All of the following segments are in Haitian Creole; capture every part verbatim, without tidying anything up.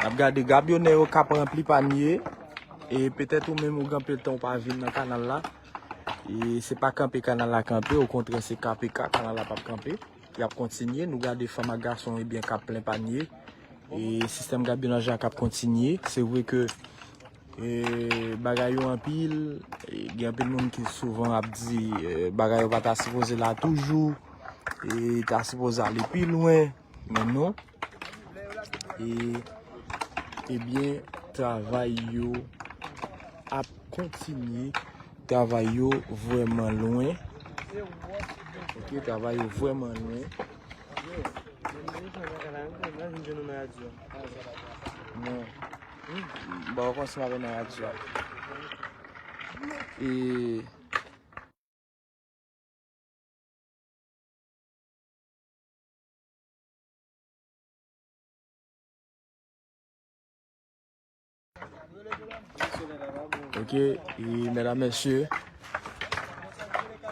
N ap gade gabyonè yo k ap ranpli panye. E petèt ou menm ou gen anpil tan ou pa vin nan kanal la. E se pa kanpe kanal la kanpe, okontrè se kanpe ka, kanal la p ap kanpe. Y ap kontinye. Nou gade fanm ak gason ebyen k ap plen panye. E sistèm gabyonaj la k ap kontinye. Se vre ke e, bagay yo anpil. E, gen anpil moun ki souvan ap di e, bagay yo pa ta sipoze la toujou. E ta sipoze ale pi lwen. Men non. E, ebyen, travay yo ap kontinye. Travay yo vrèman lwen. Ok, travay yo vrèman lwen. Non. Bon, w konsi m avè nan radyo a. E Ok, e medam, mesye,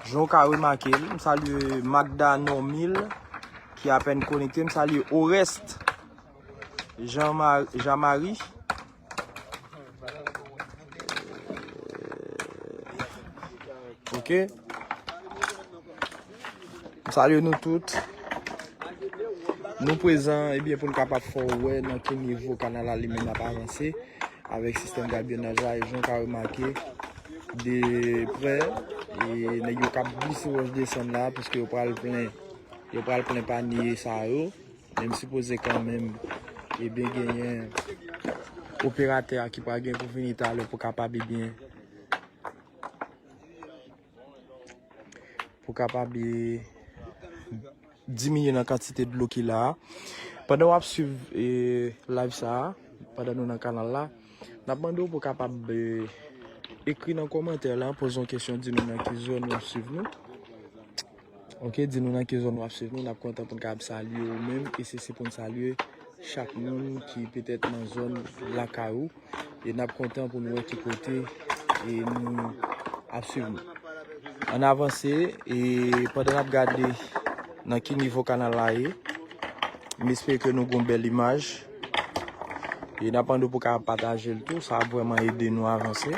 jan w ka remake l, m salye Magda Normil ki apèn konekte, m salye Orest Jean Mar- Jean Marie. Ok. M salye nou tout. Nou prezan, ebyen, pou n kapab fè w wè nan ki nivo kanal la li menm ap avanse avèk sistèm gabyonaj la, e jan w ka remake de prè, e nèg yo k ap glise wòch desann la, paske yo pral plen, yo pral plen panye sa yo. Men m sipoze kanmenm, ebyen, genyen operatè a ki pral gen pou vini talè pou kapab, ebyen, pou kapab, e, diminye nan kantite dlo ki la a. Pandan w ap swiv, e, live sa a, pandan nou nan kanal la, n ap mande w pou kapab, e, ekri nan kòmantè la, poze yon kesyon, di nou nan ki zòn w ap swiv nou. Ok, di nou nan ki zòn w ap swiv nou, n ap kontan pou n kapab salye ou menm, e se, se pou n salye chak moun ki petèt nan zòn lakay ou. E n ap kontan pou nou wè ki kote e nou ap swiv nou. Ann avanse, e pandan n ap gade nan ki nivo kanal la ye, m espere ke nou gen yon bèl imaj. E n ap mande w pou kapab pataje l tou, sa ap vrèman ede nou avanse.